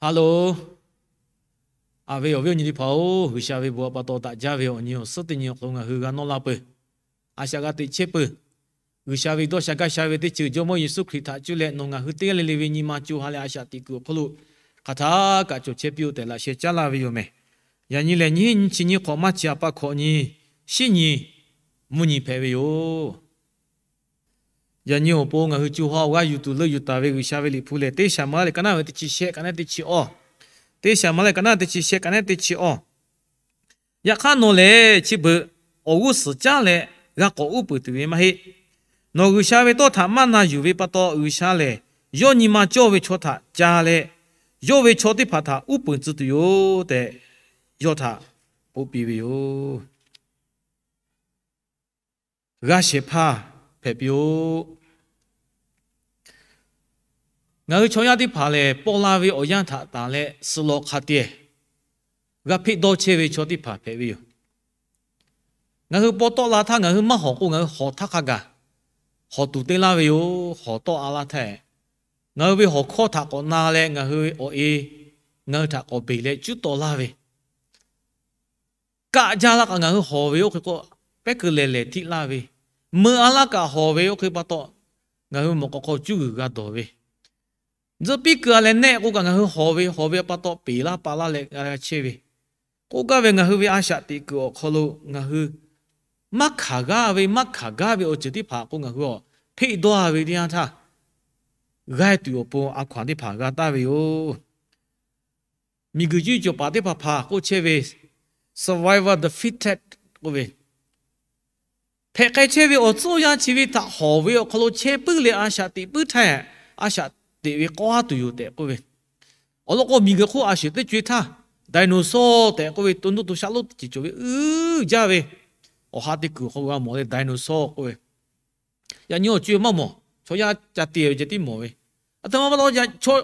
Hello, a ve awˬ viˉ awˬ nyi teˇ hpaˍ-oˬ, G'uiˬsha ve bon htaꞈ pa taw daꞈ jaˇ ve awˬ nyi awˬ suhˉ teˇ nyi awˬ hk'aw lo ngaˬ hui g'a nawˇ la peuˬ. A shaꞈ g'a teꞈ chehˇ peuˬ. G'uiˬsha ve dawˇ sha gaˇ sha ve teˇ ceuˬ Jawˇmawˇ Yeˍsuˆ Hkriꞈ htaꞈ cuˇ leh nawˬ ngaˬ hui teˇ g'aˇ le le ve nyi ma co ha leh a shaꞈ teꞈ kuiˬ awˬ hk'aw lo hk'aˬ htaˇ kaꞈ cawˬ chehˇ piˇ-oˆ tehꞈ laꞈ sheh caˉ laˇ ve yoˬ mehˬ. Yaꞈ nyi lehˬ, nyiˇ hinˉ nyiˇ chi nyiˇ hk'awꞈ maˇ chi a pa hkawꞈ nyi, shiˉ nyi, mvuhˇ nyi hpehꞈ ve yoˬ. Yaꞈ nyi awˬ pon ngaˬ hui co ha awˬ g'aˇ yuˬ tuˬ leuˆ yuˬ taˍ ve G'uiˬsha ve Liꞈ hpu lehˬ, Teˇ Saˍmo-eˍlaˆ leh ka naˆ ve teˇ chi shehˆ, ka naˆ teˇ chi awˇ. Teˇ Saˍmo-eˍlaˆ ka naˆ teˇ chi shehˆ, ka naˆ teˇ chi awˇ. Yaꞈ hk'aˇ nawˬ lehˬ chi beuꞈ awˬ g'uˇ suhˍ caˉ leh g'a k'awꞈ uˉ peunˍ tuˬ ve maˇ heˆ. Nawˬ G'uiˬsha ve tawˇ htaꞈ maˇ na yuˬ ve pa taw, G'uiˬsha lehˬ yawˇ nyi ma cawˇ ve chaw htaꞈ ca leh, yawˇ ve chaw teˇ hpaˍ htaꞈ uˉ peunˍ tcuh tuˬ yoˬ tehꞈ, yawˇ htaꞈ k'oˆ piˇ ve yoˬ. G'a shehˍ hpaˇ hpehꞈ piˇ-oˆ. Ngaˬ hui chaw yaˇ teˇ hpaˍ lehˬ, paw la ve awˬ yanˇ htaꞈ tanˬ leh suh law hk'a te g'a hpeˆ dawˇ chehˇ ve chaw teˇ hpaˍ hpehꞈ ve yoˬ. Ngaˬ hui paw tawˆ la htaˇ ngaˬ hui maˇ hawˬ k'o, ngaˬ hui hawˬ htaˇ hk'a gaˬ hawˬ tuˬ te laˇ ve yoˬ. Hawˬ tawˆ a laˇ htaˇ, ngaˬ hui ve hawˬ hkawˇ htaꞈ k'awꞈ na leh ngaˬ hui ve awˬ e ngaˬ hui htaꞈ k'awꞈ beˬ leh cuˉ taw laˇ ve, kaˆ jaˇ laˇ kaꞈ ngaˬ hui hawˬ ve oˇ hk'e k'o, pehˉ keu lehˬ lehˬ htiˆ laˇ ve, meuꞈ a laˇ kaꞈ hawˬ ve oˇ hk'e pa taw, ngaˬ hui mawˬ k'aw hk'aw cuˇ g'uiˬ g'a dawˬ ve, tzuhꞈ piˇ keu a leh nehˆ k'o kaꞈ ngaˬ hui hawˬ ve, hawˬ ve pa taw peˬ laˇ pa laˇ leh g'a chehˇ ve, k'oˆ gaˇ ve ngaˬ hui ve a shaꞈ teꞈ kuiˬ awˬ hk'aw lo ngaˬ hui maˇ hkanˍ g'aˇ ve, maˇ hkanˍ gaˇ ve awˬ ceuˬ teˇ hpaˍ k'o, ngaˬ hui awˬ hpeˆ dawˇ ve teˇ yanˇ htaˇ, g'aˇ tuˬ awˬ pon a hkaw anˬ teˇ hpaˍ g'a taˍ ve yoˬ. Miˬguiˬ juˇ cawˬ paˍ teˇ hpaˍ hpaˍ k'oˆ chehˇ ve, survival of the fittest k'oˆ ve, hpehꞈ k'ai chehˇ ve awˬ tcuhˉ yanˇ chi ve htaꞈ hawˬ ve awˬ hk'aw lo chehˇ puiˉ leh a shaꞈ teꞈ puiˉ htaˇ, a shaꞈ teꞈ ve k'awˇ tuˬ yoˬ tehꞈ k'oˆ ve. Awˬ lawn k'o, miˬguiˬ hk'oˆ a shuˍ teˇ co-e htaˇ, dinosaur tehꞈ k'oˆ ve, to nuˇ to shaˆ lonˉ teˇ ceuˬ cawˬ ve, uiˍ jaˇ ve, awˬ ha teˇ kuiˬ hk'aw g'a mawˬ leh dinosaur k'oˆ ve, yaꞈ nyi awˬ co-e maˇ mawˬ. Chaw yaˇ ca te ve ceh tiˉ mawˬ ve, aˬ htoꞈ ma pa taw chaw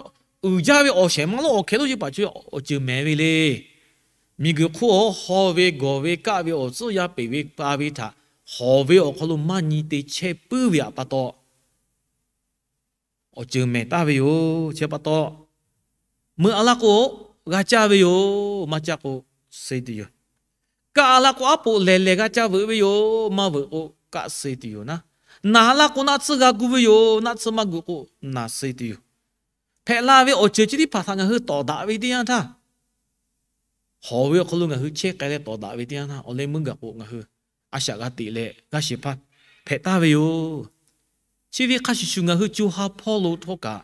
uiˍ jaˇ ve awˬ shehˍ ma lonˉ awˬ hkeh lonˉ yeˇ paˍ co-e awˬ ceuˬ mehˍ ve le. Miˬguiˬ hk'oˆ awˬ hawˇ ve gawˬ ve kaˆ ve awˬ tcuhˉ yaˇ peˬ ve pa ve htaꞈ hawˬ ve awˬ hk'aw lo maˇ nyi te chehˇ puiˉ ve htaꞈ pa taw, awˬ ceuˬ mehˍ taˍ ve yoˬ. Chi pa taw, meuꞈ a laˇ k'o, g'a caˇ ve yoˬ. Maˇ caˇ k'o, suh tuˬ yoˬ. Kaˆ a laˇ k'o, aˉ poꞈ lehˬ lehˬ g'a caˇ veuꞈ ve yoˬ. Maˇ veuꞈ k'o, kaˆ suh tuˬ yoˬ naˉ. Naˬ a laˇ k'o, naˆ tsuhˇ g'a gu ve yoˬ. Naˆ tsuhˇ maˇ gu k'o, naˬ suh tuˬ yoˬ. Hpehꞈ la ve awˬ ceuˬ chi teˇ hpaˍ htaꞈ ngaˬ hui tawˍ daꞈ ve teˇ yanˇ htaˇ, hawˬ ve awˬ hk'aw lo ngaˬ hui chehˇ k'ai leh tawˍ daꞈ ve teˇ yanˇ htaˇ, awˬ leh meuˇ gaˬ k'o ngaˬ hui a shaꞈ g'a teꞈ leh g'aˇ shehˍ hpaˇ hpehꞈ taˍ ve yoˬ. Chi ve hk'a shuˍ shuˍ ngaˬ hui co ha hpawˇ lo htawˇ kaꞈ,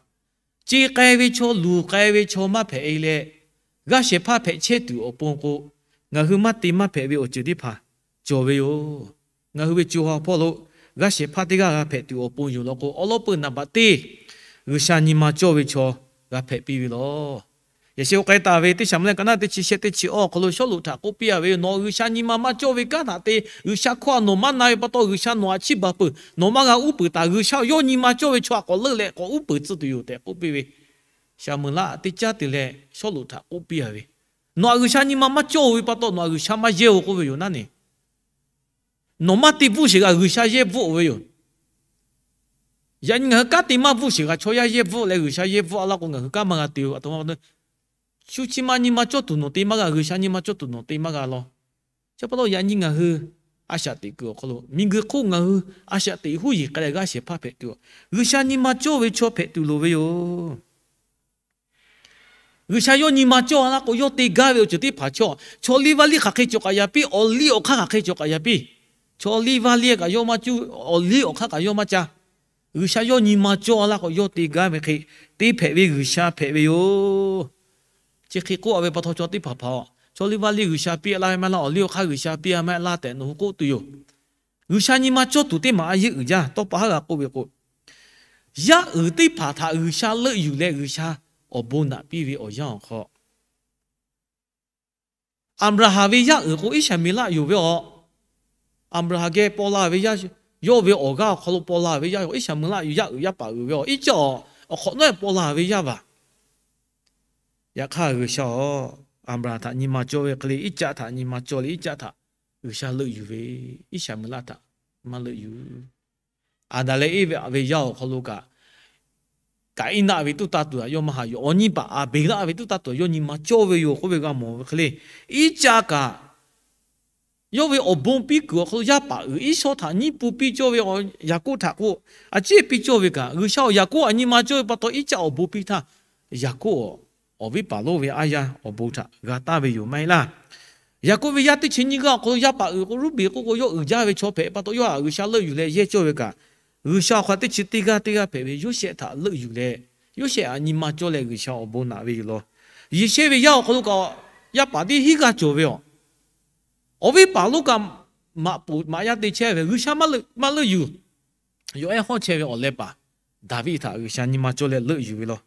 ce k'ai ve chaw, luˬ k'ai ve chaw maˇ hpehꞈ e leh, g'aˇ shehˍ hpaˇ hpehꞈ chehˇ tuˬ awˬ pon k'o, ngaˬ hui maˇ te maˇ hpehꞈ ve awˬ ceuˬ teˇ hpaˍ cawˬ ve yoˬ. Ngaˬ hui ve co ha hpawˇ lo g'aˇ shehˍ hpaˇ teˇ g'aˇ g'a hpehꞈ tuˬ awˬ pon yoˬ law k'o, awˉ lawˉ peuˇ naˍ baꞈ teˇ G'uiˬsha nyi ma cawˇ ve chaw g'a hpehꞈ piˇ ve law. Yaꞈ sheh k'ai taˍ ve Teˇ Saˍmo-eˍlaˆ ka naˆ teˇ chi shehˆ teˇ chi awˇ awˬ hk'aw lo Sawˉluꞈ htaꞈ k'oˆ piˇ a ve, Nawˬ G'uiˬsha nyi ma maˇ cawˇ ve kanˉ htaꞈ te G'uiˬsha hkawˇ htaꞈ nawˬ maˇ na ve pa taw, G'uiˬsha nawˬ htaꞈ chiˇ baˬ peuˬ. Nawˬ maˇ g'a uˉ peunˍ taˍ. G'uiˬsha yawˇ nyi ma cawˇ ve chaw htaꞈ k'awꞈ leuˆ leh k'awꞈ uˉ peunˍ tcuh tuˬ yoˬ tehꞈ k'oˆ piˇ ve. Saˍmo-eˍlaˆ teˇ caˉ te leh Sawˉluꞈ htaꞈ k'oˆ piˇ a ve, Nawˬ htaꞈ G'uiˬsha nyi ma maˇ cawˇ ve pa taw, nawˬ htaꞈ G'uiˬsha maˇ yehˇ-oˬ k'oˆ ve yoˬ naˉ ne. Nawˬ maˇ te bvuhˆ sheˍ kaꞈ G'uiˬsha yehˇ bvuhˆ-oˬ ve yoˬ. Yaꞈ nyi ngaˬ hui kanˉ te maˇ bvuhˆ sheˍ kaꞈ chaw yaˇ yehˇ bvuhˆ leh G'uiˬsha yehˇ bvuhˆ a laˇ k'o, ngaˬ hui kanˉ maˇ g'a te-o. Aˬ htoꞈ ma pa taw, shu chi ma nyi ma cawˇ tuˬ nawˬ te maˇ g'a, G'uiˬsha nyi ma cawˇ tuˬ nawˬ te maˇ g'a law. Chi pa taw yaꞈ nyi ngaˬ hui a shaꞈ teꞈ kuiˬ awˬ hk'aw lo, miˬguiˬ hk'oˆ ngaˬ hui a shaꞈ teꞈ huˉ yeˬ k'ai leh g'aˇ shehˍ hpaˇ hpehꞈ tuˬ, G'uiˬsha nyi ma cawˇ ve chaw hpehꞈ tuˬ loˍ ve yoˬ. G'uiˬsha yawˇ nyi ma cawˇ a laˇ k'o, yawˇ te gaˇ ve awˬ ceuˬ teˇ hpaˍ chaw, chaw liˇ vaˇ liˇ hk'aˬ hk'e cawˬ kaꞈ yaꞈ piˇ, awˬ liˇ awˬ hk'aˇ hk'aˬ hk'e cawˬ kaꞈ yaꞈ piˇ. Chaw liˇ vaˇ liˇ kaꞈ yawˇ maˇ cuˇ, awˬ liˇ awˬ hk'aˇ kaꞈ yawˇ maˇ ca. G'uiˬsha yawˇ nyi ma cawˇ a laˇ k'o, yawˇ te gaˇ ve hk'e te hpehꞈ ve G'uiˬsha hpehꞈ ve yoˬ. Chi hk'e k'oˆ a ve pa taw, chaw teˇ hpaˍ hpaˍ-oˬ, chaw liˇ vaˇ liˇ G'uiˬsha piˇ laˇ ve maˇ heˆ laˇ, awˬ liˇ awˬ hk'aˇ G'uiˬsha piˇ a maˇ heˆ laˇ tehꞈ nawˬ hui k'oˆ tuˬ yoˬ. G'uiˬsha nyi ma cawˇ tuˬ teˇ maˬ a yeˇ uiˍ jaˇ. Tawˇ pa haˉ g'a k'oˆ ve k'o, yaˇ uiˍ teˇ hpaˍ htaꞈ G'uiˬsha leuˆ yuˬ leh G'uiˬsha awˬ bon naꞈ piˇ ve awˬ yanˇ awˬ hk'aw, Aˍbraˍhanˍ ve yaˇ uiˍ k'o Iˉsaˍmeˍlaˆ yoˬ ve aˬ. Aˍbraˍhanˍ geh paw la ve yaˇ, yawˇ ve awˬ g'aˇ awˬ hk'aw lo paw la ve yaˇ yoˬ. Iˉsaˍmeˍlaˆ yoˬ, yaˇ uiˍ yaˇ paˍ uiˍ ve aˬ. Iˉcaˆ awˬ hk'awꞈ nawˉ paw la ve yaˇ vaˬ. Yaꞈ hk'aˇ G'uiˬsha aˬ, Aˍbraˍhanˍ htaꞈ nyi ma cawˇ ve hk'e le, Iˉcaˆ htaꞈ nyi ma cawˇ leh Iˉcaˆ htaꞈ G'uiˬsha leuˆ yuˬ ve, Iˉsaˍmeˍlaˆ htaꞈ maˇ leuˆ yuˬ. Aˍdanˍ leh Eˇvaꞈ ve yaˇ awˬ hk'aw lo kaꞈ, Kaˍiˉnaˆ ve tuˉ taˇ tuˬ htaꞈ yawˇ maˇ haꞈ yuˬ. Awˬ nyi paˍ Aˍbeˍlaˆ ve tuˉ taˇ tuˬ htaꞈ yawˇ nyi ma cawˇ ve yoˬ k'oˆ ve g'a mawˬ ve hk'e le. Iˉcaˆ kaꞈ yawˇ ve awˬ bon piˇ kuiˬ awˬ hk'aw lo yaˇ paˍ uiˍ Iˉsawˇ htaꞈ nyiˇ pun piˇ cawˇ ve, Yaˍkoˆ htaꞈ k'o a ciˉ piˇ cawˇ ve kaꞈ, G'uiˬsha awˬ Yaˍkoˆ htaꞈ nyi ma cawˇ ve pa taw, Iˉcaˆ awˬ bon piˇ htaˇ, Yaˍkoˆ awˬ viˉ paˍ lonˉ ve aˉ yaˇ awˬ bon htaꞈ g'a taˍ ve yoˬ maˇ heˆ laˇ. Yaˍkoˆ ve yaˇ teˇ chi nyiˇ g'aˇ awˬ hk'aw lo yaˇ paˍ uiˍ k'o Ruˇbeˍ k'oˆ k'o, yawˇ uiˍ jaˇ ve chaw hpehꞈ pa taw, yawˇ htaꞈ G'uiˬsha leuˆ yuˬ leh yehˇ cawˇ ve kaꞈ, G'uiˬsha awˬ hk'aw lo teˇ chi teˇ g'aˇ teˇ g'aˇ hpehꞈ ve Yoˇsehꞈ htaꞈ leuˆ yuˬ leh, Yoˇsehꞈ htaꞈ nyi ma cawˇ leh G'uiˬsha awˬ bon naꞈ ve yoˬ law. Yeˍsehˇ ve yaˇ awˬ hk'aw lo kaꞈ yaˇ paˍ teˇ hinˉ g'aˇ cawˬ ve yoˬ. Awˬ viˉ paˍ lonˉ kaꞈ maꞈ poˍ maꞈ yaˇ te chehˇ ve G'uiˬsha maˇ leuˆ yuˬ. Yawˬ ehˉ hawˉ chehˇ ve awˬ leh paˍ Daˍviˆ htaꞈ G'uiˬsha nyi ma cawˇ leh leuˆ yuˬ ve law.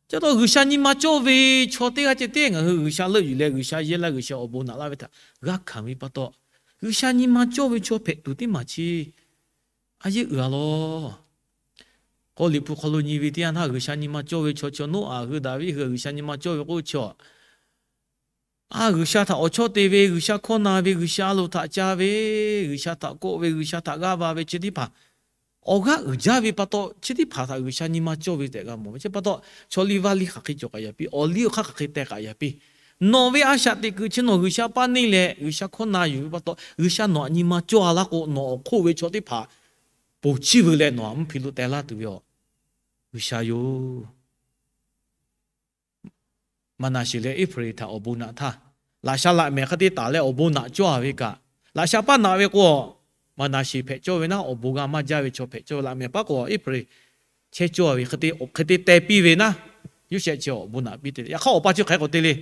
Chi pa taw G'uiˬsha nyi ma cawˇ ve chaw teˇ g'aˇ ceh tiˉ ngaˬ hui G'uiˬsha leuˆ yuˬ leh G'uiˬsha yehˇ laˇ G'uiˬsha awˬ bon naꞈ laˇ ve htaꞈ g'a hkanˍ ve pa taw, G'uiˬsha nyi ma cawˇ ve chaw hpehꞈ tuˬ teˇ maˬ chi a yeˇ uiˍ a law. K'o Liꞈ hpu hk'aw lo nyi ve teˇ yanˇ htaˇ, G'uiˬsha nyi ma cawˇ ve chaw chi Noˉaꞈ hui Daˍviˆ hui G'uiˬsha nyi ma cawˇ ve k'oˆ ve chi a, G'uiˬsha htaꞈ awˬ chawˇ te ve, G'uiˬsha hkawˇ na ve, G'uiˬsha lo htaꞈ ca ve, G'uiˬsha htaꞈ kawˆ ve, G'uiˬsha htaꞈ g'aˇ va ve chi teˇ hpaˍ awˬ g'aˇ uiˍ jaˇ ve pa taw, chi teˇ hpaˍ htaꞈ G'uiˬsha nyi ma cawˇ ve tehꞈ g'a mawˬ ve. Chi pa taw, chaw liˇ vaˇ liˇ hk'aˬ hk'e cawˬ k'aꞈ yaꞈ piˇ, awˬ liˇ awˬ hk'aˇ hk'aˬ hk'e teh k'aꞈ yaꞈ piˇ. Nawˬ ve a shaꞈ teꞈ kuiˬ chi nawˬ G'uiˬsha paˇ neˇ leh G'uiˬsha hkawˇ na yuˬ ve pa taw, G'uiˬsha nawˬ htaꞈ nyi ma cawˇ a laˇ k'o, nawˬ awˬ hk'oˆ ve chaw teˇ hpaˍ ponˬ chiˇ veu leh nawˬ htaꞈ mvuhˇ hpi lo teh laˇ tuˬ ve awˬ G'uiˬsha yoˬ. Maˍnaˍseˍ leh Eˇhpaˍriˍ htaꞈ awˬ bon naꞈ htaˇ, laꞈ sha laꞈ mehˍ hk'e te taˍ leh awˬ bon naꞈ cawˇ a ve kaꞈ, laꞈ sha paˇ naꞈ ve k'o, Maˍnaˍseˍ hpehꞈ cawˇ ve naˉ, awˬ bon g'a maˇ jaˇ ve chaw hpehꞈ cawˇ ve, laꞈ mehˍ paˉ k'o Eˇhpaˍriˍ chehˇ cawˇ ve hk'e te, hk'e te teh piˇ ve naˉ, Yoˇsehꞈ chi awˬ bon naꞈ piˇ te. Yaꞈ hk'aˇ awˬ pa chi hk'e k'awꞈ te le.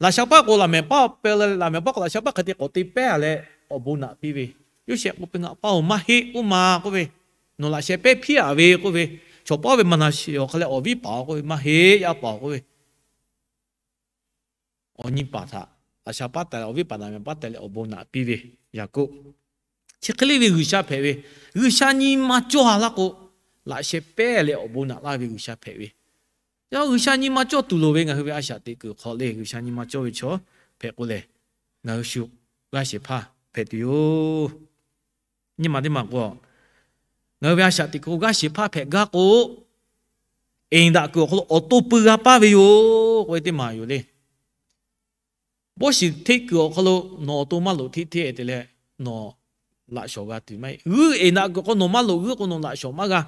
Laꞈ sha paˉ k'o laꞈ mehˍ paˉ pehˇ leh, laꞈ mehˍ paˉ k'o laꞈ sha paˉ hk'e te k'awꞈ te pehˉ a leh awˬ bon naꞈ piˇ ve. Yoˇsehꞈ k'oˆ piˇ, Ngaˬ pa-oˬ, maˇ heˆ k'oˆ ma k'oˆ ve, nawˬ laꞈ sheh pehˇ hpiˇ a ve k'oˆ ve, chaw paˉ ve Maˍnaˍseˍ awˬ hk'aw leh awˬ viˉ paˍ k'oˆ ve, maˇ heˆ, yaˇ paˍ k'oˆ ve, awˬ nyi paˍ htaꞈ laꞈ sha paˉ taˍ leh awˬ viˉ paˍ laꞈ mehˍ paˉ taˍ leh awˬ bon naꞈ piˇ ve Yaˍkoˆ. Chi hk'e le ve G'uiˬsha hpehꞈ ve, G'uiˬsha nyi ma cawˇ a laˇ k'o, laꞈ sheh pehˇ leh awˬ bon naꞈ laˇ ve G'uiˬsha hpehꞈ ve. Yaꞈ G'uiˬsha nyi ma cawˇ tuˬ loˍ ve ngaˬ hui ve a shaꞈ teꞈ kuiˬ hk'aw le G'uiˬsha nyi ma cawˇ ve chaw hpehꞈ k'o lehˬ, ngaˬ hui shu g'aˇ shehˍ hpaˇ hpehꞈ tuˬ yoˬ. Nyi ma teˇ maˬ k'o, ngaˬ hui ve a shaꞈ teꞈ kuiˬ g'aˇ shehˍ hpaˇ hpehꞈ gaˇ k'o, eˍ daꞈ kuiˬ awˬ hk'aw lo awˬ to pui g'a paˇ ve yoˬ k'oˆ ve teˇ maˬ yoˬ le. Bawˇ shiˍ hteˆ kuiˬ awˬ hk'aw lo nawˬ awˬ to maˇ loꞈ hteˆ hteˆ te leh nawˬ laꞈ shawˍ g'a tuˬ maˇ heˆ. G'uiˇ eˍ daꞈ kuiˬ awˬ hk'aw nawˬ maˇ loꞈ g'uiˇ k'o nawˬ laꞈ shawˍ maˇ g'a.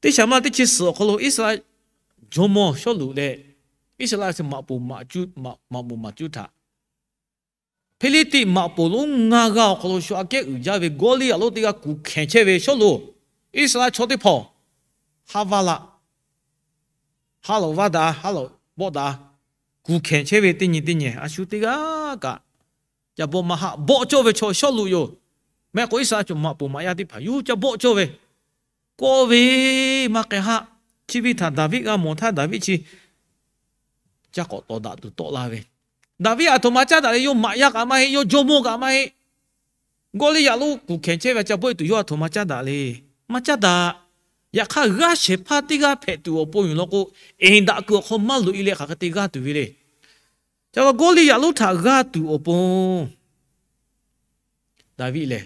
Teˇ shaˍ maˇ teˇ chi suhˍ awˬ hk'aw lo Iˉsaˍreˍlaˆ jawˇmawˇ Sawˉluꞈ leh Iˉsaˍreˍlaˆ chi maꞈ poˍ maꞈ cuˇ, maꞈ poˍ maꞈ cuˇ htaꞈ Hpiˇliˇtiˆ maꞈ poˍ lonˉ ngaˇ g'aˇ awˬ hk'aw lo shu aꞈ kehˉ uiˍ jaˇ ve Gawˇliˇyaꞈ lonˉ teˇ g'aˇ kuˬ hkehˍ chehˇ ve Sawˉluꞈ, Iˉsaˍreˍlaˆ chaw teˇ hpaˍ haˉ vaˇ laꞈ, haˉ lawꞈ vaˇ daꞈ, haˉ lawꞈ bawˆ daꞈ, kuˬ hkehˍ chehˇ ve teˇ nyi teˇ nyi a shu teˇ g'aˇ kaꞈ ca bawˆ maˇ haˆ. Bawˆ cawˇ ve chaw Sawˉluꞈ yoˬ. Mehˆ k'o Iˉsaˍreˍlaˆ chaw maꞈ poˍ maꞈ yaˇ teˇ hpaˍ yuˬ ca bawˆ cawˇ ve, kawˆ ve maˇ k'ai haˆ. Chi ve htaꞈ Daˍviˆ g'a mawˬ htaˇ Daˍviˆ chi ca k'awꞈ tawˍ daꞈ tuˬ tawˆ laˇ ve. Daˍviˆ aˬ htoꞈ ma caˉ daꞈ le. Yawˇ maꞈ yaˇ kaꞈ maˇ heˆ, yawˇ jawˇmawˇ kaꞈ maˇ heˆ. Gawˇliˇyaꞈ lonˉ kuˬ hkehˍ chehˇ ve ca bawˆ e tuˬ yawˇ aˬ htoꞈ ma caˉ daꞈ le. Maˇ caˉ daꞈ. Yaꞈ hk'aˇ g'aˇ shehˍ hpaˇ teˇ g'aˇ hpehꞈ tuˬ awˬ pon yoˬ law k'o, eˍ daꞈ kuiˬ awˬ hk'aw maˇ loꞈ e leh hk'aˬ hk'e te g'aˇ tuˬ ve le. Ca va Gawˇliˇyaꞈ lonˉ htaꞈ g'aˇ tuˬ awˬ pon Daˍviˆ lehˬ,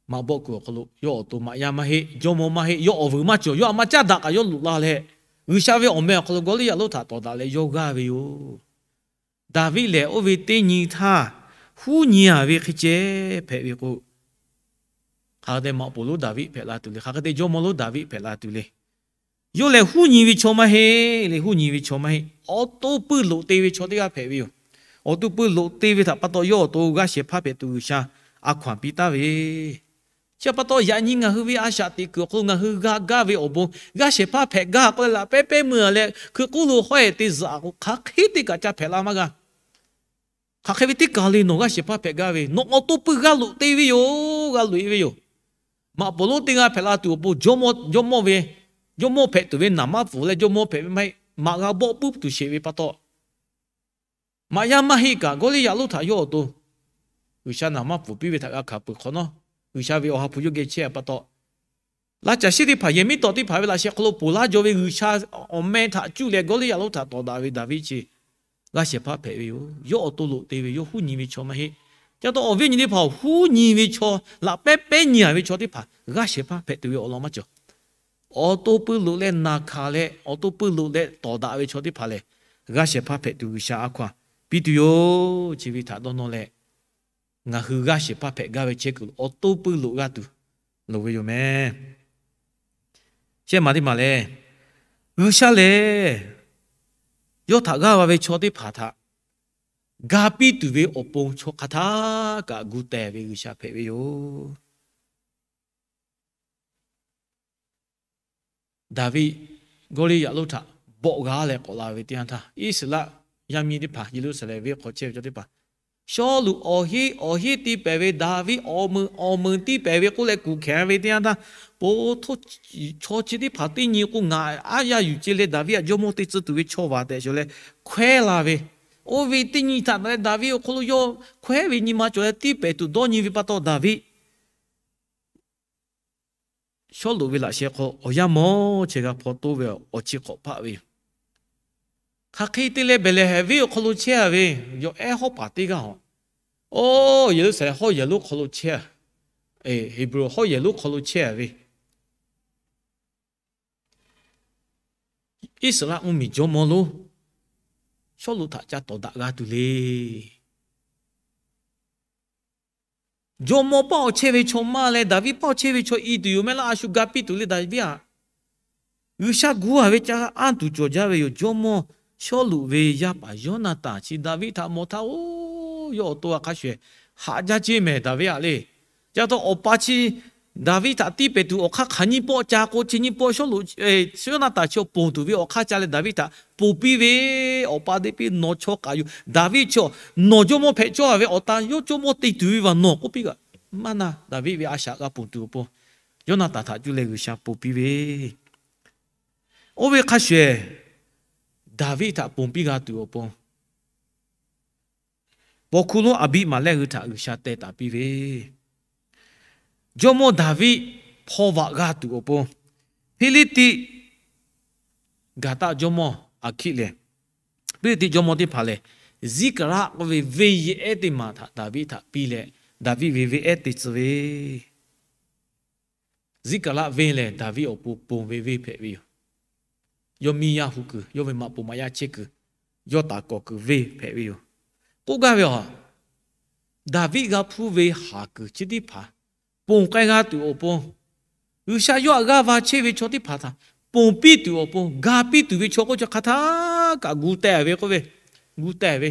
maꞈ bawˆ kuiˬ awˬ hk'aw lo yawˇ awˬ to maꞈ yaˇ maˇ heˆ, jawˇmawˇ maˇ heˆ, yawˇ awˬ vuiˬ maˇ cawˬ, yawˇ aˬ ma caˉ daꞈ kaꞈ yawˇ loꞈ la leh, G'uiˬsha ve awˬ meh awˬ hk'aw lo Gawˇliˇyaꞈ lonˉ htaꞈ tawˍ daꞈ leh yawˇ g'aˇ ve yoˬ. Daˍviˆ lehˬ oˇ ve teˇ nyi htaˇ huˉ nyi a ve hk'e ceh hpehꞈ ve k'o, hk'aˬ hk'e te maꞈ poˍ lonˉ Daˍviˆ hpehꞈ la tuˬ le. Hk'aˬ hk'e te jawˇmawˇ lonˉ Daˍviˆ hpehꞈ la tuˬ le. Yawˇ lehˬ huˉ nyi ve chaw maˇ heˆ le. Huˉ nyi ve chaw maˇ heˆ. Awˬ to pui loꞈ te ve chaw teˇ g'aˇ hpehꞈ ve yoˬ. Awˬ to pui loꞈ te ve htaꞈ pa taw yawˇ awˬ to g'aˇ shehˍ hpaˇ hpehꞈ tuˬ G'uiˬsha a hkaw anˬ piˇ taˍ ve. Chi pa taw yaꞈ nyi ngaˬ hui ve a shaꞈ teꞈ kuiˬ awˬ hk'aw lo ngaˬ hui g'a gaˇ ve awˬ bon g'aˇ shehˍ hpaˇ hpehꞈ gaˇ k'oˆ leh laꞈ pehˉ pehˉ meuˇ a leh hkui k'oˆ lo hawˉ e te zuhꞈ a k'o, hk'aˬ hk'e te kaꞈ ca hpehꞈ la maˇ g'a. Hk'aˬ hk'e ve teˇ kaˬ le nawˬ g'aˇ shehˍ hpaˇ hpehꞈ gaˇ ve, nawˬ awˬ to pui g'a loꞈ te ve yoˬ, g'a loꞈ e ve yoˬ. Maꞈ poˍ lonˉ teˇ g'aˇ hpehꞈ la tuˬ awˬ pon jawˇmawˇ, jawˇmawˇ ve, jawˇmawˇ hpehꞈ tuˬ ve naˍ maˇ pfuhˍ leh jawˇmawˇ hpehꞈ ve maˇ heˆ, maꞈ g'a bawˆ puiˉ tuˬ sheˍ ve pa taw, maꞈ yaˇ maˇ heˆ kaꞈ Gawˇliˇyaꞈ lonˉ htaꞈ yawˇ awˬ to G'uiˬsha naˍ maˇ pfuhˍ piˇ ve htaꞈ g'a hkanˍ peuˬ hk'awꞈ nawˉ, G'uiˬsha ve awˬ ha hpu yawˇ geh chehˇ pa taw, laˇ caˬ shiˉ teˇ hpaˍ yehˬ miˉ tawꞈ teˇ hpaˍ ve laꞈ sheh hk'aw lo ponˬ laˇ jaw ve G'uiˬsha awˬ meh htaꞈ cuˇ leh Gawˇliˇyaꞈ lonˉ htaꞈ tawˍ daꞈ ve Daˍviˆ chi g'aˇ shehˍ hpaˇ hpehꞈ ve yoˬ. Yawˇ awˬ to loꞈ te ve, yawˇ huˉ nyi ve chaw maˇ heˆ. Ca taw awˬ viˉ nyi teˇ hpaˍ-oˬ, huˉ nyi ve chaw, laꞈ pehˉ pehˉ nyi a ve chaw teˇ hpaˍ g'aˇ shehˍ hpaˇ hpehꞈ tuˬ ve awˬ lawn maˇ cawˬ. awˬ to puiˉ loꞈ leh naˬ hkanˍ leh awˬ to puiˉ loꞈ leh tawˍ daꞈ ve chaw teˇ hpaˍ lehˬ, g'aˇ shehˍ hpaˇ hpehꞈ tuˬ G'uiˬsha a hkaw-a piˇ tuˬ yoˬ. Chi ve htaꞈ dawˇ nawˇ leh, ngaˬ hui g'aˇ shehˍ hpaˇ hpehꞈ gaˇ ve chehˇ kuiˬ awˬ to puiˉ loꞈ g'aˇ tuˬ loˍ ve yoˬ meh. Shehˆ maˬ teˇ maˬ lehˬ, G'uiˬsha lehˬ yawˇ htaꞈ g'aˇ va ve chaw teˇ hpaˍ htaꞈ ga piˇ tuˬ ve awˬ pon chaw hk'a htaˇ kaꞈ gu teh ve G'uiˬsha hpehꞈ ve yoˬ. Daˍviˆ Gawˇliˇyaꞈ lonˉ htaꞈ bawˆ g'a leh k'awꞈ la ve teˇ yanˇ htaˇ, Iˉsaˍreˍlaˆ yaˇ miˇ teˇ hpaˍ, Yeˍruˆsaˍlehnˍ venˇ hk'aw chehˇ ve chaw teˇ hpaˍ, Sawˉluꞈ awˬ heˆ awˬ heˆ tiˇ pehˍ ve, Daˍviˆ awˬ meunˍ awˬ meunˍ tiˇ pehˍ ve k'oˆ leh kuˬ hkanˍ ve teˇ yanˇ htaˇ, po hto chaw chi teˇ hpaˍ teˇ nyi k'o, ngaˬ aˉ yaˇ yuˬ ce leh Daˍviˆ htaꞈ jawˇmawˇ te tcuh tuˬ ve chaw vaˬ tehꞈ shawˍ leh hkawehˉ la ve, oˇ ve teˇ nyi htaꞈ leh Daˍviˆ awˬ hk'aw lo yawˇ hkawehˉ ve nyi ma cawˬ leh tiˇ pehˍ tuˬ dawˇ nyi ve pa taw, Daˍviˆ Sawˉluꞈ ve laꞈ sheh hk'aw awˬ yanˇ mawˇ chehˇ g'a hpaw toˆ ve awˬ chi hk'awꞈ hpaˆ ve yoˬ. Hk'aˬ hk'e te leh Behˍlehˍhehnˍ venˇ awˬ hk'aw lo chehˇ a ve, yawˬ ehˉ hawˉ paˍ teˇ g'aˇ awˬ, oˇ Yeˍruˆsaˍlehnˍ hawˉ yehˬ lonˉ hk'aw lo chehˇ a, Heˍbronˍ hawˉ yehˬ lonˉ hk'aw lo chehˇ a ve, Iˉsaˍreˍlaˆ mvuhˇmiˬ jawˇmawˇ lonˉ Sawˉluꞈ htaꞈ ca tawˍ daꞈ g'a tuˬ le. Jawˇmawˇ paˇ awˬ chehˇ ve chaw maˇ leh Daˍviˆ paˇ awˬ chehˇ ve chaw i tuˬ yoˬ meh laˇ, a shu ga piˇ tuˬ le Daˍviˆ aꞈ. G'uiˬsha gu a ve ca anˇ tuˬ cawˬ jaˇ ve yoˬ. Jawˇmawˇ Sawˉluꞈ ve yaˇ paˍ Yawˇnaˍtanˍ chi Daˍviˆ htaꞈ mawˬ htaˇ, oˇ yawˇ awˬ to a hk'a shuˍ ehˍ haꞈ jaˇ ceˇ mehˍ Daˍviˆ aꞈ le. Ca taw awˬ pa chi Daˍviˆ htaꞈ tiˇ pehˍ tuˬ awˬ hk'aˇ hk'aˬ nyi pawˆ ca k'o, chi nyi pawˆ Sawˉluꞈ, Yawˇnaˍtanˍ chi awˬ ponˬ tuˬ ve awˬ hk'aˇ ca leh Daˍviˆ htaꞈ ponˬ piˇ ve, awˬ pa te piˇ nawˬ chaw k'aꞈ yuˬ, Daˍviˆ chaw, nawˬ jawˇmawˇ hpehꞈ cawˇ a ve awˬ tan yawˇ jawˇmawˇ te tuˬ ve vaˬ nawˬ k'oˆ piˇ kaꞈ, maˇ na Daˍviˆ ve a shaꞈ g'a ponˬ tuˬ awˬ pon, Yawˇnaˍtanˍ htaꞈ cuˇ leh G'uiˬsha ponˬ piˇ ve, oˇ ve hk'a shuˍ ehˍ Daˍviˆ htaꞈ ponˬ piˇ g'a tuˬ awˬ pon paw hkuˇ lonˉ Aˍbiˆmaˍlehˆ hui htaꞈ G'uiˬsha teh taˍ piˇ ve, jawˇmawˇ Daˍviˆ hpaw vaꞈ g'a tuˬ awˬ pon, Hpiˇliˇtiˆ gaˬ taˆ jawˇmawˇ Aˍhkiˆ lehˬ, Hpiˇliˇtiˆ jawˇmawˇ teˇ hpaˍ lehˬ, Ziˉkaˍraˆ k'oˆ ve venˇ yehˬ ehˉ teˇ maˬ htaꞈ Daˍviˆ htaꞈ piˇ leh, Daˍviˆ ve venˇ ehˉ te tcuh ve, Ziˉkaˍraˆ venˇ lehˬ Daˍviˆ awˬ pon ponˬ ve venˇ hpehꞈ ve yoˬ. Yawˇ miˇ yaˇ hu kuiˬ, yawˇ ve maꞈ poˍ maꞈ yaˇ chehˇ kuiˬ, yawˇ taˍ kawꞈ kuiˬ venˇ hpehꞈ ve yoˬ. K'oˆ gaˇ ve a, Daˍviˆ g'a hpuˇ ve haˍ kuiˬ chi teˇ hpaˍ ponˬ k'ai g'a tuˬ awˬ pon, G'uiˬsha yawˇ htaꞈ g'aˇ va chehˇ ve chaw teˇ hpaˍ htaꞈ ponˬ piˇ tuˬ awˬ pon, ga piˇ tuˬ ve chaw k'oˆ chi hk'a htaˇ kaꞈ gu teh ve k'oˆ ve, gu teh ve,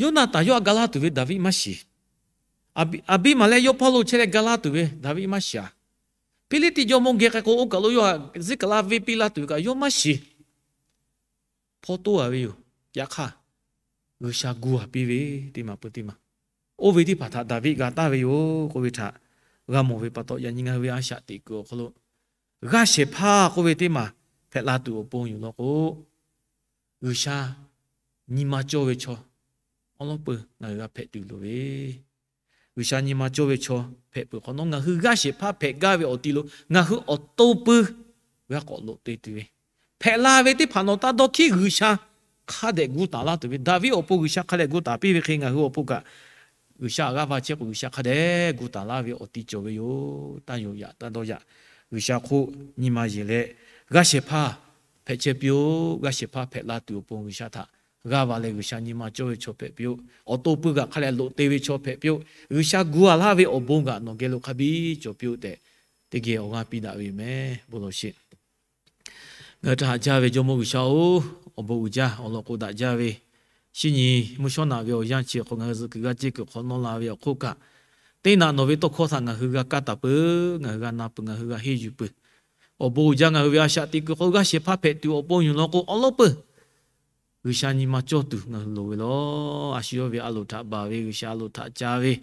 Yawˇnaˍtanˍ yawˇ htaꞈ ga laˇ tuˬ ve Daˍviˆ maˇ shiˍ. Aˍbiˆmaˍlehˆ yawˇ hpawˇ lo chehˇ leh ga laˇ tuˬ ve Daˍviˆ maˇ shiˍ a. Hpiˇliˇtiˆ jawˇmawˇ geh k'ai k'o, oˇ kaˬ lo yawˇ htaꞈ Ziˉkaˍraˆ venˇ piˇ laˇ tuˬ ve kaꞈ yawˇ maˇ shiˍ. Hpawˇ toˆ a ve yoˬ. Yaꞈ hk'aˇ, G'uiˬsha gu a piˇ ve teˇ maˬ peuˬ teˇ maˬ, oˇ ve teˇ hpaˍ htaꞈ Daˍviˆ g'a taˍ ve yoˬ k'oˆ ve htaꞈ g'a mawˬ ve pa taw, yaꞈ nyi ngaˬ hui ve a shaꞈ teꞈ kuiˬ awˬ hk'aw lo g'aˇ shehˍ hpaˇ k'oˆ ve teˇ maˬ hpehꞈ la tuˬ awˬ pon yoˬ law k'o, G'uiˬsha nyi ma cawˇ ve chaw awˉ lawˉ peuˬ ngaˬ hui g'a hpehꞈ tuˬ loˍ ve, G'uiˬsha nyi ma cawˇ ve chaw hpehꞈ peuˬ hk'awꞈ nawˉ, ngaˬ hui g'aˇ shehˍ hpaˇ hpehꞈ gaˇ ve awˬ ti lo ngaˬ hui awˬ to pui g'a k'awꞈ loꞈ te tuˬ ve, hpehꞈ la ve teˇ hpaˍ nawˬ taˇ dawˇ hkiˉ G'uiˬsha hk'a dehꞈ gu taˍ laˇ tuˬ ve, Daˍviˆ awˬ pon G'uiˬsha hk'a dehꞈ gu taˍ piˇ ve hk'e, ngaˬ hui awˬ pon kaꞈ G'uiˬsha g'aˇ va chehˇ k'o, G'uiˬsha hk'a dehꞈ gu taˍ laˇ ve awˬ ti cawˬ ve yoˬ. Taˇ yonˍ yaꞈ taˇ dawˇ yaꞈ. G'uiˬsha hk'oˆ nyi ma yeˬ leh, g'aˇ shehˍ hpaˇ hpehꞈ chehˇ piˇ-oˆ. G'aˇ shehˍ hpaˇ hpehꞈ la tuˬ awˬ pon G'uiˬsha htaꞈ g'aˇ va leh, G'uiˬsha nyi ma cawˇ ve chaw hpehꞈ piˇ-oˆ. Awˬ to pui kaꞈ hk'a dehꞈ loꞈ te ve chaw hpehꞈ piˇ-oˆ. G'uiˬsha gu a laˇ ve awˬ bon kaꞈ nawˬ geh lo hk'a biˇ cawˬ piˇ-oˆ tehꞈ, teˇ geh awˬ g'aˇ piˇ daꞈ ve yoˬ meh. Bon lawˬ sheˍ. Ngaˬ hui htaꞈ haꞈ jaˇ ve Jawˇmawˇ G'uiˬsha-oˬ, awˬ bon uiˍ jaˇ awˬ lawn k'o daꞈ jaˇ ve, shinˉ nyi mvuhˇ shawˉ naꞈ ve awˬ yanˇ chi hk'aw ngaˬ hui zuhꞈ kuiˬ g'aˇ ceˇ kuiˬ hk'awꞈ nawˉ la ve awˬ hk'oˆ kaꞈ, teˇ naꞈ nawˬ ve tawˇ hkawˇ htaꞈ ngaˬ hui g'a kaˇ taˍ peuˬ, ngaˬ hui g'a na peuˬ, ngaˬ hui g'a henˇ yuˬ peuˬ. Awˬ bon uiˍ jaˇ, ngaˬ hui ve a shaꞈ teꞈ kuiˬ hk'aw g'aˇ shehˍ hpaˇ hpehꞈ tuˬ awˬ pon yoˬ lawn k'o, awˬ lawˉ peuˬ G'uiˬsha nyi ma cawˇ tuˬ ngaˬ hui loˍ ve laˬ. A shu yawˇ ve a loˍ htaꞈ baˬ ve, G'uiˬsha a loˍ htaꞈ ca ve,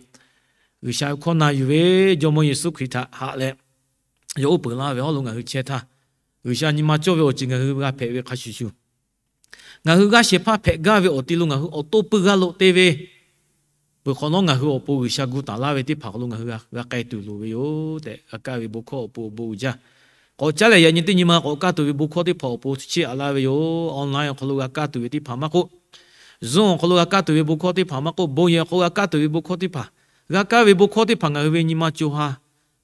G'uiˬsha ve hkawˇ na yuˬ ve Jawˇmawˇ Yeˍsuˆ Hkriꞈ htaꞈ haꞈ leh, yawˇ oˇ peuˬ laˇ ve hawˉ lo ngaˬ hui chehˇ htaˇ, G'uiˬsha nyi ma cawˇ ve awˬ ceuˬ ngaˬ hui g'a hpehꞈ ve hk'a shuˍ shuˍ, ngaˬ hui g'aˇ shehˍ hpaˇ hpehꞈ gaˇ ve awˬ ti lo ngaˬ hui awˬ to pui g'a loꞈ te ve peuˬ hk'awꞈ nawˉ, ngaˬ hui awˬ pon G'uiˬsha gu taˍ laˇ ve teˇ hpaˍ hk'aw lo ngaˬ hui g'a k'ai tuˬ loˍ ve yoˬ tehꞈ g'a kaˇ ve bon hkawˇ awˬ pon awˬ bon uiˍ jaˇ. K'awꞈ caˉ leh yaꞈ nyi teˇ nyi ma k'awꞈ kaˇ tuˬ ve bon hkawˇ teˇ hpaˍ awˬ pon chi aꞈ laˇ ve yoˬ. Online awˬ hk'aw lo g'a kaˇ tuˬ ve teˇ hpaˍ maˇ k'oˆ, Zoom awˬ hk'aw lo g'a kaˇ tuˬ ve bon hkawˇ teˇ hpaˍ maˇ k'oˆ, bon yehˬ awˬ hk'aw lo g'a kaˇ tuˬ ve bon hkawˇ teˇ hpaˍ, g'a kaˇ ve bon hkawˇ teˇ hpaˍ ngaˬ hui ve nyi ma co ha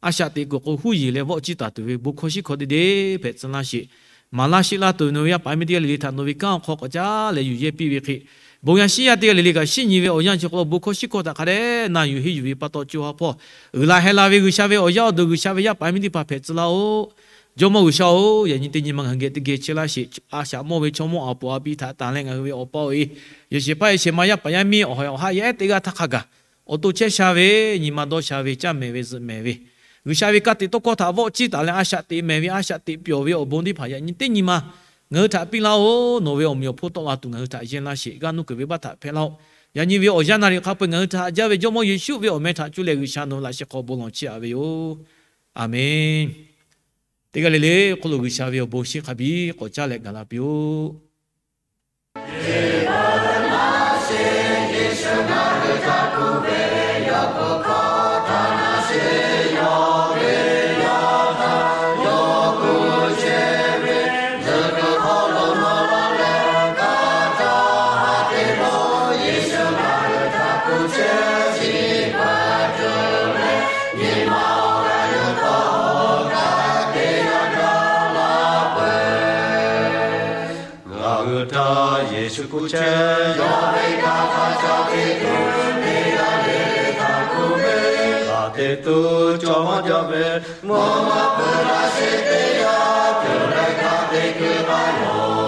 a shaꞈ teꞈ kuiˬ k'o huˉ yeˬ leh vawˆ ciˇ taˍ tuˬ ve bon hkawˇ shiˉ hkawˇ teˇ deˇ hpehꞈ tcuh laˇ sheˍ. Maˍ laˇ sheˆ laˇ tuˬ ve nawˬ ve yaˇ paˍ yaˇ miˇ teˇ g'aˇ le le htaꞈ nawˬ ve kanˉ awˬ hk'aw k'awꞈ caˉ leh yuˬ yehˇ piˇ ve hk'e, bon yaˇ shiˉ yaˇ teˇ g'aˇ le le kaꞈ shinˉ nyi ve awˬ yanˇ chi hk'aw lo bon hkawˇ shiˉ hkawˇ htaꞈ hk'a dehꞈ na yuˬ henˇ yuˬ ve pa taw co ha hpawˇ uiˍ la heh la ve G'uiˬsha ve awˬ yaˇ awˬ duˬ G'uiˬsha ve yaˇ paˍ miˇ teˇ hpaˍ hpehꞈ tcuh laˇ-oˆ. Jawˇmawˇ G'uiˬsha-oˬ, yaꞈ nyi teˇ nyi ma ngaˬ hui geh teˇ geh chehˇ laˇ sheˍ. A shaꞈ mawˇ ve chaw mawˇ a poˍ a piˇ htaꞈ tanˬ leh ngaˬ hui ve awˬ pa-oˬ e, yehˬ shehˍ hpaˇ yehˬ shehˍ ma yaˇ paˍ yaˇ miˇ awˬ ha awˬ haˆ yaˇ ehˉ teˇ g'aˇ htaˇ hk'a gaˬ awˬ to chehˇ sha ve, nyi ma dawˇ sha ve, caˇ mehˍ ve zuhꞈ mehˍ ve, G'uiˬsha ve ka tiꞈ tawˇ hkawˇ htaꞈ vawˆ ciˇ taˍ leh a shaꞈ teꞈ mehˍ ve, a shaꞈ teꞈ pyawˬ ve awˬ bon teˇ hpaˍ yaꞈ nyi teˇ nyi ma ngaˬ hui htaꞈ piˇ laˇ-oˆ. Nawˬ ve awˬ meꞈ awˬ hponˇ tawˆ la tuˬ ngaˬ hui htaꞈ yehˇ laˇ sheˍ. G'aˇ nuˇ kuiˬ ve baˆ htaꞈ hpehꞈ laˇ-oˆ. Yaꞈ nyi ve awˬ yanˇ na riꞈ hk'a peu-eˬ ngaˬ hui htaꞈ haꞈ jaˇ ve Jawˇmawˇ Yeˍsuˆ ve awˬ meh htaꞈ cuˇ leh G'uiˬsha nawˬ ve laꞈ sheh hk'aw bon lawˬ chehˇ-a ve yoˬ. A menˬ. Teˇ g'aˇ le le hk'oˆ lo G'uiˬsha ve awˬ bon shinˉ hk'a biˇ k'awꞈ caˇ leh gaˬ la piˇ-oˆ. Ngaˬ hui htaꞈ Yeˍsuˆ kuˬ chehˇ, yawˇ ve kaꞈ hk'a ca te tuˬ, teˇ g'aˇ le le htaꞈ kuˬ ve, hk'a te tuˬ cawˬ maˇ jaˇ ve, mvuhˇ naw ma peuˬ laꞈ sheh teˇ yanˇ, cawˬ leh hk'a te kuiˬ taˍ yoˬ.